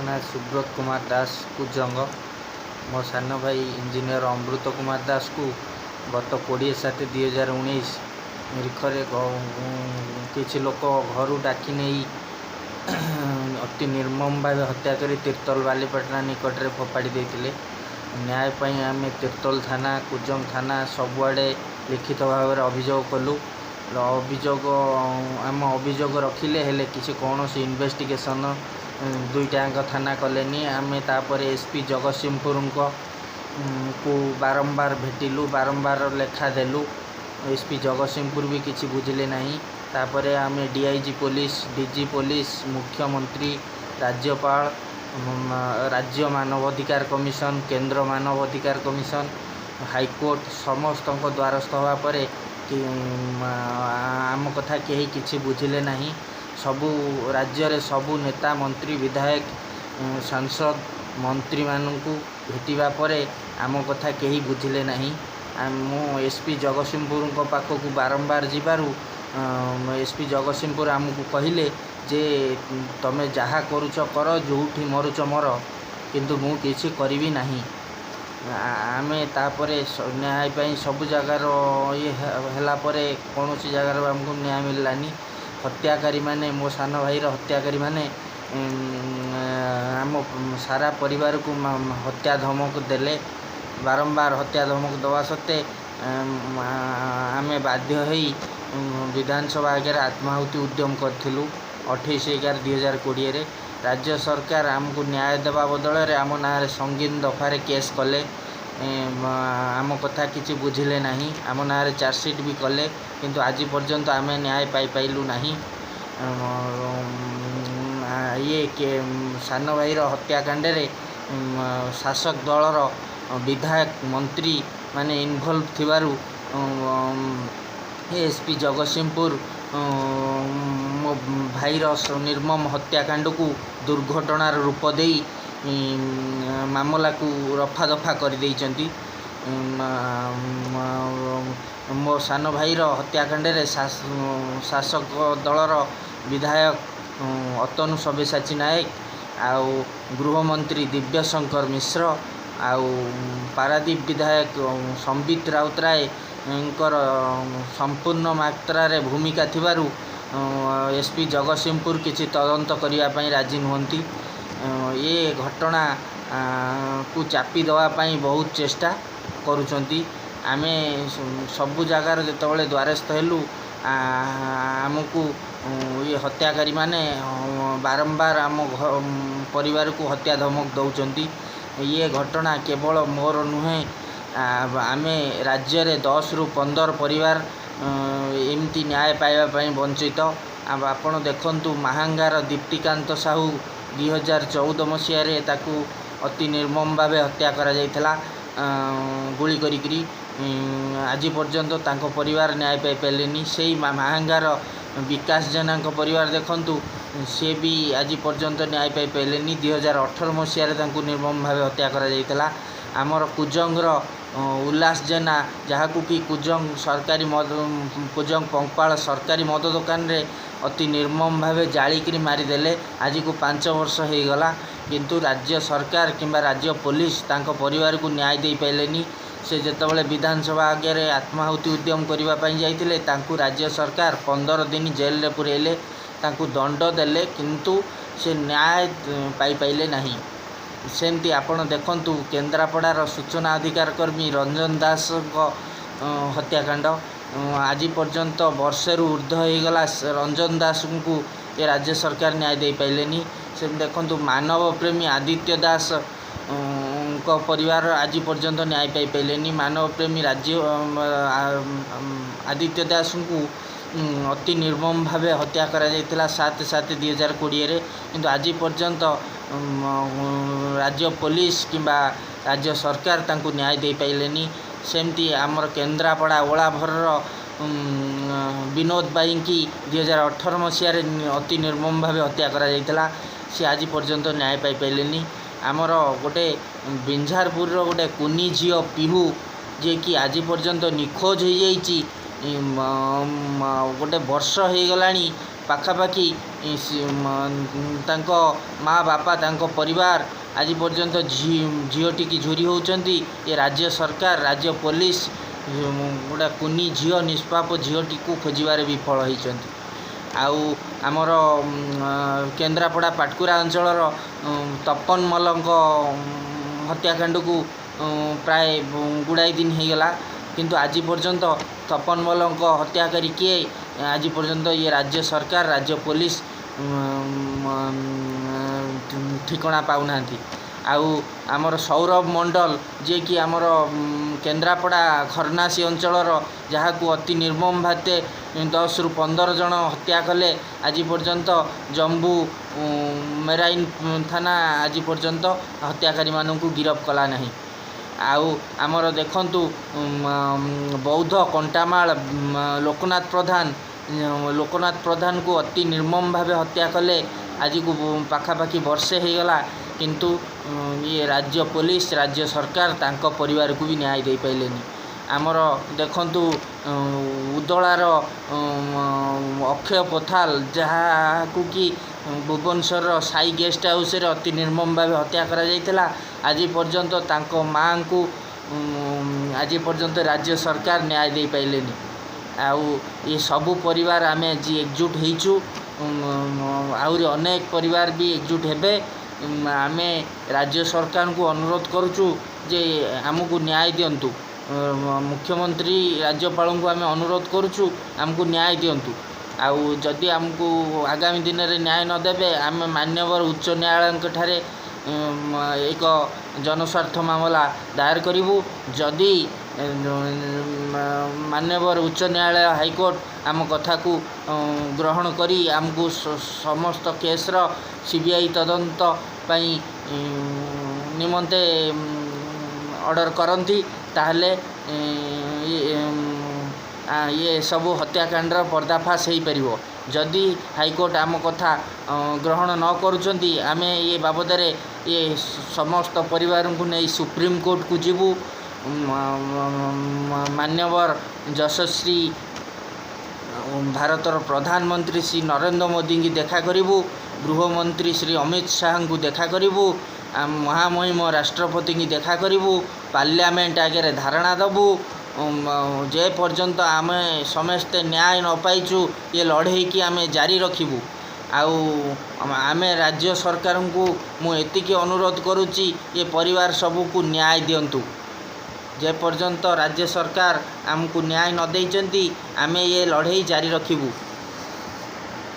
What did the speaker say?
ମୋ ନାଁ ସୁବ୍ରତ କୁମାର ଦାସ, କୁଜଙ୍ଗ। ମୋ ସାନ ଭାଇ ଇଞ୍ଜିନିୟର ଅମୃତ କୁମାର ଦାସକୁ ଗତ 20/7/2019 ତାରିଖରେ କିଛି ଲୋକ ଘରୁ ଡାକି ନେଇ ଅତି ନିର୍ମମ ଭାବେ ହତ୍ୟା କରି ତିର୍ତ୍ତୋଲ ବାଲିପାଟଣା ନିକଟରେ ଫୋପାଡ଼ି ଦେଇଥିଲେ। ନ୍ୟାୟ ପାଇଁ ଆମେ ତିର୍ତ୍ତୋଲ ଥାନା, କୁଜଙ୍ଗ ଥାନା ସବୁଆଡ଼େ ଲିଖିତ ଭାବରେ ଅଭିଯୋଗ କଲୁ। ଅଭିଯୋଗ ଆମ ଅଭିଯୋଗ ରଖିଲେ, ହେଲେ କିଛି କୌଣସି ଇନଭେଷ୍ଟିଗେସନ୍ ଦୁଇଟାଙ୍କ ଥାନା କଲେନି। ଆମେ ତାପରେ ଏସ୍ ପି ଜଗତସିଂହପୁରଙ୍କ କୁ ବାରମ୍ବାର ଭେଟିଲୁ, ବାରମ୍ବାର ଲେଖା ଦେଲୁ। ଏସ୍ ପି ଜଗତସିଂହପୁର ବି କିଛି ବୁଝିଲେ ନାହିଁ। ତାପରେ ଆମେ D I G police, D G police, ମୁଖ୍ୟମନ୍ତ୍ରୀ, ରାଜ୍ୟପାଳ, ରାଜ୍ୟ ମାନବ ଅଧିକାର କମିଶନ, କେନ୍ଦ୍ର ମାନବ ଅଧିକାର କମିଶନ, ହାଇକୋର୍ଟ ସମସ୍ତଙ୍କ ଦ୍ୱାରସ୍ଥ ହେବା ପରେ ଆମ କଥା କେହି କିଛି ବୁଝିଲେ ନାହିଁ। ସବୁ ରାଜ୍ୟରେ ସବୁ ନେତା, ମନ୍ତ୍ରୀ, ବିଧାୟକ, ସାଂସଦ, ମନ୍ତ୍ରୀମାନଙ୍କୁ ଭେଟିବା ପରେ ଆମ କଥା କେହି ବୁଝିଲେ ନାହିଁ। ମୁଁ ଏସ୍ ପି ଜଗତସିଂହପୁରଙ୍କ ପାଖକୁ ବାରମ୍ବାର ଯିବାରୁ ଏସ୍ ପି ଜଗତସିଂହପୁର ଆମକୁ କହିଲେ ଯେ ତମେ ଯାହା କରୁଛ କର, ଯେଉଁଠି ମରୁଛ ମର, କିନ୍ତୁ ମୁଁ କିଛି କରିବି ନାହିଁ। ଆମେ ତାପରେ ନ୍ୟାୟ ପାଇଁ ସବୁ ଜାଗାର ଇଏ ହେଲା ପରେ କୌଣସି ଜାଗାରୁ ଆମକୁ ନ୍ୟାୟ ମିଳିଲାନି। ହତ୍ୟାକାରୀମାନେ, ମୋ ସାନ ଭାଇର ହତ୍ୟାକାରୀମାନେ ଆମ ସାରା ପରିବାରକୁ ହତ୍ୟା ଧମକ ଦେଲେ। ବାରମ୍ବାର ହତ୍ୟା ଧମକ ଦେବା ସତ୍ତ୍ୱେ ଆମେ ବାଧ୍ୟ ହେଇ ବିଧାନସଭା ଆଗରେ ଆତ୍ମାହୁତି ଉଦ୍ୟମ କରିଥିଲୁ 28/11/2020ରେ। ରାଜ୍ୟ ସରକାର ଆମକୁ ନ୍ୟାୟ ଦେବା ବଦଳରେ ଆମ ନାଁରେ ସଙ୍ଗୀନ ଦଫାରେ କେସ୍ କଲେ। ଆମ କଥା କିଛି ବୁଝିଲେ ନାହିଁ। ଆମ ନାଁରେ ଚାର୍ଜସିଟ୍ ବି କଲେ, କିନ୍ତୁ ଆଜି ପର୍ଯ୍ୟନ୍ତ ଆମେ ନ୍ୟାୟ ପାଇପାରିଲୁ ନାହିଁ। ଇଏ ସାନ ଭାଇର ହତ୍ୟାକାଣ୍ଡରେ ଶାସକ ଦଳର ବିଧାୟକ, ମନ୍ତ୍ରୀ ମାନେ ଇନଭଲ୍ଭ ଥିବାରୁ ଏସ୍ ପି ଜଗତସିଂହପୁର ମୋ ଭାଇର ନିର୍ମମ ହତ୍ୟାକାଣ୍ଡକୁ ଦୁର୍ଘଟଣାର ରୂପ ଦେଇ ମାମଲାକୁ ରଫା ଦଫା କରିଦେଇଛନ୍ତି। ମୋ ସାନ ଭାଇର ହତ୍ୟାକାଣ୍ଡରେ ଶାସକ ଦଳର ବିଧାୟକ ଅତନୁ ସବ୍ୟସାଚୀ ନାୟକ ଆଉ ଗୃହମନ୍ତ୍ରୀ ଦିବ୍ୟଶଙ୍କର ମିଶ୍ର ଆଉ ପାରାଦୀପ ବିଧାୟକ ସମ୍ବିତ ରାଉତରାୟଙ୍କର ସମ୍ପୂର୍ଣ୍ଣ ମାତ୍ରାରେ ଭୂମିକା ଥିବାରୁ ଏସ୍ ପି ଜଗତସିଂହପୁର କିଛି ତଦନ୍ତ କରିବା ପାଇଁ ରାଜି ନୁହନ୍ତି। ଏ ଘଟଣା କୁ ଚାପି ଦେବା ପାଇଁ ବହୁତ ଚେଷ୍ଟା କରୁଛନ୍ତି। ଆମେ ସବୁ ଜାଗାରେ ଯେତେବେଳେ ଦ୍ୱାରସ୍ଥ ହେଲୁ, ଆମକୁ ଇଏ ହତ୍ୟାକାରୀମାନେ ବାରମ୍ବାର ଆମ ପରିବାରକୁ ହତ୍ୟା ଧମକ ଦେଉଛନ୍ତି। ଇଏ ଘଟଣା କେବଳ ମୋର ନୁହେଁ, ଆମେ ରାଜ୍ୟରେ 10ରୁ 15 ପରିବାର ଏମିତି ନ୍ୟାୟ ପାଇବା ପାଇଁ ବଞ୍ଚିତ। ଆପଣ ଦେଖନ୍ତୁ, ମାହାଙ୍ଗାର ଦୀପ୍ତିକାନ୍ତ ସାହୁ 2014 ମସିହାରେ ତାକୁ ଅତି ନିର୍ମମ ଭାବେ ହତ୍ୟା କରାଯାଇଥିଲା ଗୁଳି କରିକିରି। ଆଜି ପର୍ଯ୍ୟନ୍ତ ତାଙ୍କ ପରିବାର ନ୍ୟାୟ ପାଇପାରିଲେନି। ସେଇ ମାହାଙ୍ଗାର ବିକାଶ ଜେନାଙ୍କ ପରିବାର ଦେଖନ୍ତୁ, ସିଏ ବି ଆଜି ପର୍ଯ୍ୟନ୍ତ ନ୍ୟାୟ ପାଇପାରିଲେନି। 2018 ମସିହାରେ ତାଙ୍କୁ ନିର୍ମମ ଭାବେ ହତ୍ୟା କରାଯାଇଥିଲା। ଆମର କୁଜଙ୍ଗର ଉଲ୍ଲାସ ଜେନା, ଯାହାକୁ କି କୁଜଙ୍ଗ ସରକାରୀ ମଦ, କୁଜଙ୍ଗ ପଙ୍ପାଳ ସରକାରୀ ମଦ ଦୋକାନରେ ଅତି ନିର୍ମମ ଭାବେ ଜାଳିକିରି ମାରିଦେଲେ। ଆଜିକୁ 5 ବର୍ଷ ହେଇଗଲା, କିନ୍ତୁ ରାଜ୍ୟ ସରକାର କିମ୍ବା ରାଜ୍ୟ ପୋଲିସ ତାଙ୍କ ପରିବାରକୁ ନ୍ୟାୟ ଦେଇପାରିଲେନି। ସେ ଯେତେବେଳେ ବିଧାନସଭା ଆଗରେ ଆତ୍ମାହୁତି ଉଦ୍ୟମ କରିବା ପାଇଁ ଯାଇଥିଲେ, ତାଙ୍କୁ ରାଜ୍ୟ ସରକାର 15 ଦିନ ଜେଲରେ ପୁରେଇଲେ, ତାଙ୍କୁ ଦଣ୍ଡ ଦେଲେ, କିନ୍ତୁ ସେ ନ୍ୟାୟ ପାଇପାରିଲେ ନାହିଁ। ସେମିତି ଆପଣ ଦେଖନ୍ତୁ କେନ୍ଦ୍ରାପଡ଼ାର ସୂଚନା ଅଧିକାର କର୍ମୀ ରଞ୍ଜନ ଦାସଙ୍କ ହତ୍ୟାକାଣ୍ଡ। ଆଜି ପର୍ଯ୍ୟନ୍ତ ବର୍ଷେରୁ ଉର୍ଦ୍ଧ୍ୱ ହେଇଗଲା, ରଞ୍ଜନ ଦାସଙ୍କୁ ଏ ରାଜ୍ୟ ସରକାର ନ୍ୟାୟ ଦେଇପାରିଲେନି। ସେମିତି ଦେଖନ୍ତୁ ମାନବ ପ୍ରେମୀ ଆଦିତ୍ୟ ଦାସ ଙ୍କ ପରିବାର ଆଜି ପର୍ଯ୍ୟନ୍ତ ନ୍ୟାୟ ପାଇପାରିଲେନି। ମାନବ ପ୍ରେମୀ ରାଜ୍ୟ ଆଦିତ୍ୟ ଦାସଙ୍କୁ ଅତି ନିର୍ମମ ଭାବେ ହତ୍ୟା କରାଯାଇଥିଲା 7/7/2020ରେ, କିନ୍ତୁ ଆଜି ପର୍ଯ୍ୟନ୍ତ ରାଜ୍ୟ ପୋଲିସ କିମ୍ବା ରାଜ୍ୟ ସରକାର ତାଙ୍କୁ ନ୍ୟାୟ ଦେଇପାରିଲେନି। ସେମିତି ଆମର କେନ୍ଦ୍ରାପଡ଼ା ଓଳାଭରର ବିନୋଦ ବାଇଙ୍କି 2018 ମସିହାରେ ଅତି ନିର୍ମମ ଭାବେ ହତ୍ୟା କରାଯାଇଥିଲା। ସେ ଆଜି ପର୍ଯ୍ୟନ୍ତ ନ୍ୟାୟ ପାଇପାରିଲେନି। ଆମର ଗୋଟେ ବିଞ୍ଝାରପୁରର ଗୋଟେ କୁନି ଝିଅ ପିହୁ, ଯିଏକି ଆଜି ପର୍ଯ୍ୟନ୍ତ ନିଖୋଜ ହେଇଯାଇଛି, ଗୋଟେ ବର୍ଷ ହେଇଗଲାଣି। ପାଖାପାଖି ତାଙ୍କ ମା ବାପା, ତାଙ୍କ ପରିବାର ଆଜି ପର୍ଯ୍ୟନ୍ତ ଝିଅଟିକି ଝୁରି ହେଉଛନ୍ତି। ଏ ରାଜ୍ୟ ସରକାର, ରାଜ୍ୟ ପୋଲିସ ଗୋଟେ କୁନି ଝିଅ, ନିଷ୍ପାପ ଝିଅଟିକୁ ଖୋଜିବାରେ ବିଫଳ ହୋଇଛନ୍ତି। ଆଉ ଆମର କେନ୍ଦ୍ରାପଡ଼ା ପାଟକୁରା ଅଞ୍ଚଳର ତପନ ମଲ୍ଲଙ୍କ ହତ୍ୟାକାଣ୍ଡକୁ ପ୍ରାୟ ଗୁଡ଼ାଏ ଦିନ ହେଇଗଲା, କିନ୍ତୁ ଆଜି ପର୍ଯ୍ୟନ୍ତ ତପନ ମଲ୍ଲଙ୍କ ହତ୍ୟାକାରୀ କିଏ, ଆଜି ପର୍ଯ୍ୟନ୍ତ ଇଏ ରାଜ୍ୟ ସରକାର, ରାଜ୍ୟ ପୋଲିସ ଠିକଣା ପାଉନାହାନ୍ତି। ଆଉ ଆମର ସୌରଭ ମଣ୍ଡଲ, ଯିଏକି ଆମର କେନ୍ଦ୍ରାପଡ଼ା ଖରନାସି ଅଞ୍ଚଳର, ଯାହାକୁ ଅତି ନିର୍ମମ ଭାବେ 10ରୁ 15 ଜଣ ହତ୍ୟା କଲେ, ଆଜି ପର୍ଯ୍ୟନ୍ତ ଜମ୍ବୁ ମେରାଇନ୍ ଥାନା ଆଜି ପର୍ଯ୍ୟନ୍ତ ହତ୍ୟାକାରୀମାନଙ୍କୁ ଗିରଫ କଲା ନାହିଁ। ଆଉ ଆମର ଦେଖନ୍ତୁ ବୌଦ୍ଧ କଣ୍ଟାମାଳ ଲୋକନାଥ ପ୍ରଧାନ, ଲୋକନାଥ ପ୍ରଧାନକୁ ଅତି ନିର୍ମମ ଭାବେ ହତ୍ୟା କଲେ, ଆଜିକୁ ପାଖାପାଖି ବର୍ଷେ ହେଇଗଲା, କିନ୍ତୁ ଇଏ ରାଜ୍ୟ ପୋଲିସ, ରାଜ୍ୟ ସରକାର ତାଙ୍କ ପରିବାରକୁ ବି ନ୍ୟାୟ ଦେଇପାରିଲେନି। ଆମର ଦେଖନ୍ତୁ ଉଦଳାର ଅକ୍ଷୟ ପୋଥାଲ, ଯାହାକୁ କି ଭୁବନେଶ୍ୱରର ସାଇ ଗେଷ୍ଟ ହାଉସ୍ରେ ଅତି ନିର୍ମମ ଭାବେ ହତ୍ୟା କରାଯାଇଥିଲା, ଆଜି ପର୍ଯ୍ୟନ୍ତ ତାଙ୍କ ମାଆଙ୍କୁ ଆଜି ପର୍ଯ୍ୟନ୍ତ ରାଜ୍ୟ ସରକାର ନ୍ୟାୟ ଦେଇପାରିଲେନି। ଆଉ ଏ ସବୁ ପରିବାର ଆମେ ଆଜି ଏକଜୁଟ ହେଇଛୁ, ଆହୁରି ଅନେକ ପରିବାର ବି ଏକଜୁଟ ହେବେ। ଆମେ ରାଜ୍ୟ ସରକାରଙ୍କୁ ଅନୁରୋଧ କରୁଛୁ ଯେ ଆମକୁ ନ୍ୟାୟ ଦିଅନ୍ତୁ। ମୁଖ୍ୟମନ୍ତ୍ରୀ, ରାଜ୍ୟପାଳଙ୍କୁ ଆମେ ଅନୁରୋଧ କରୁଛୁ, ଆମକୁ ନ୍ୟାୟ ଦିଅନ୍ତୁ। ଆଉ ଯଦି ଆମକୁ ଆଗାମୀ ଦିନରେ ନ୍ୟାୟ ନ ଦେବେ, ଆମେ ମାନ୍ୟବର ଉଚ୍ଚ ନ୍ୟାୟାଳୟଙ୍କ ଠାରେ ଏକ ଜନସ୍ୱାର୍ଥ ମାମଲା ଦାୟର କରିବୁ। ଯଦି ମାନ୍ୟବର ଉଚ୍ଚ ନ୍ୟାୟାଳୟ, ହାଇକୋର୍ଟ ଆମ କଥାକୁ ଗ୍ରହଣ କରି ଆମକୁ ସମସ୍ତ କେସ୍ର CBI ତଦନ୍ତ ପାଇଁ ନିମନ୍ତେ ଅର୍ଡ଼ର କରନ୍ତି, ତାହେଲେ ଇଏ ସବୁ ହତ୍ୟାକାଣ୍ଡର ପର୍ଦ୍ଦାଫାଶ ହେଇପାରିବ। ଯଦି ହାଇକୋର୍ଟ ଆମ କଥା ଗ୍ରହଣ ନ କରୁଛନ୍ତି, ଆମେ ଏ ବାବଦରେ ଇଏ ସମସ୍ତ ପରିବାରଙ୍କୁ ନେଇ ସୁପ୍ରିମକୋର୍ଟକୁ ଯିବୁ। ମାନ୍ୟବର ଯଶସ୍ୱୀ ଭାରତର ପ୍ରଧାନମନ୍ତ୍ରୀ ଶ୍ରୀ ନରେନ୍ଦ୍ର ମୋଦିଙ୍କୁ ଦେଖା କରିବୁ, ଗୃହମନ୍ତ୍ରୀ ଶ୍ରୀ ଅମିତ ଶାହାଙ୍କୁ ଦେଖା କରିବୁ, ମହାମହିମ ରାଷ୍ଟ୍ରପତିଙ୍କୁ ଦେଖା କରିବୁ, ପାର୍ଲାମେଣ୍ଟ ଆଗରେ ଧାରଣା ଦେବୁ। ଯେ ପର୍ଯ୍ୟନ୍ତ ଆମେ ସମସ୍ତେ ନ୍ୟାୟ ନ ପାଇଛୁ, ଏ ଲଢ଼େଇକି ଆମେ ଜାରି ରଖିବୁ। ଆଉ ଆମେ ରାଜ୍ୟ ସରକାରଙ୍କୁ ମୁଁ ଏତିକି ଅନୁରୋଧ କରୁଛି, ଏ ପରିବାର ସବୁକୁ ନ୍ୟାୟ ଦିଅନ୍ତୁ। ଯେ ପର୍ଯ୍ୟନ୍ତ ରାଜ୍ୟ ସରକାର ଆମକୁ ନ୍ୟାୟ ନ ଦେଇଛନ୍ତି, ଆମେ ଏ ଲଢ଼େଇ ଜାରି ରଖିବୁ।